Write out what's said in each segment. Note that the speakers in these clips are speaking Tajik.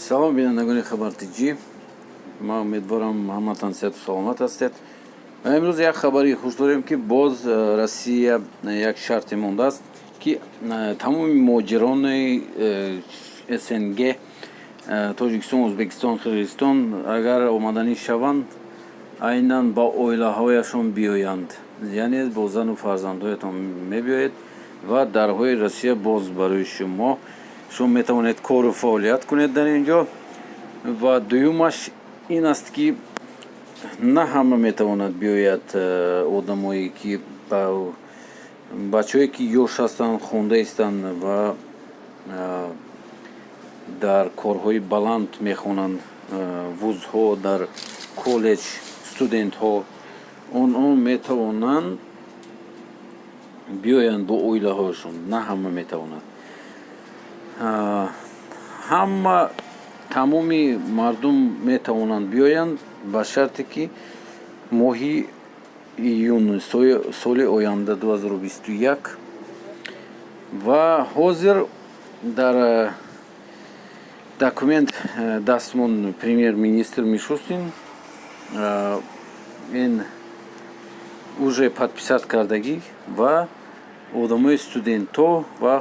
Салом, бинандагони Хабар ТҷИ. Ман умедворам, ҳаматон сиҳату саломат ҳастед. Ва имрӯз як хабари хуш дорем, ки боз Россия як шарте мондааст, ки тамоми муҳоҷирони СНГ, Тоҷикистон, Ӯзбекистон, Қирғизистон, агар омаданӣ шаванд, айнан ба оилаҳояшон биёянд, яъне бо зану фарзандҳоятон мебиёед ва дарҳои Россия боз барои шумо, шумо метавонед кору фаъолият кунед дар ин ҷо. Ва дуюмаш ин аст, ки на ҳама метавонад биёяд. Одамое ки, бачаҳое ки ёш ҳастанд, хонда истанд ва дар корҳои баланд мехонанд, вузҳо, дар коллеҷ, студентҳо, онҳо метавонанд биёянд бо оилаҳояшон. На ҳама метавонад. Ҳама, тамоми мардум метавонанд биёянд ба шарте ки моҳи июн соли оянда, 2021. Ва ҳозир дар документ дастмон премьер-министр Мишустин ин уже подписать кардагӣ ва одамои студентҳо ва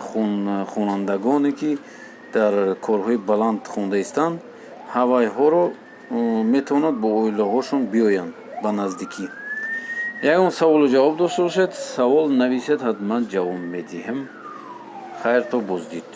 хонандагоне ки дар корҳои баланд хонда истанд, ҳавайҳоро метавонад бо оилаҳошон биёянд ба наздикӣ. Ягон саволу ҷавоб дошта бошед, савол нависед, ҳатман ҷавоб медиҳем. Хайр, то боздид.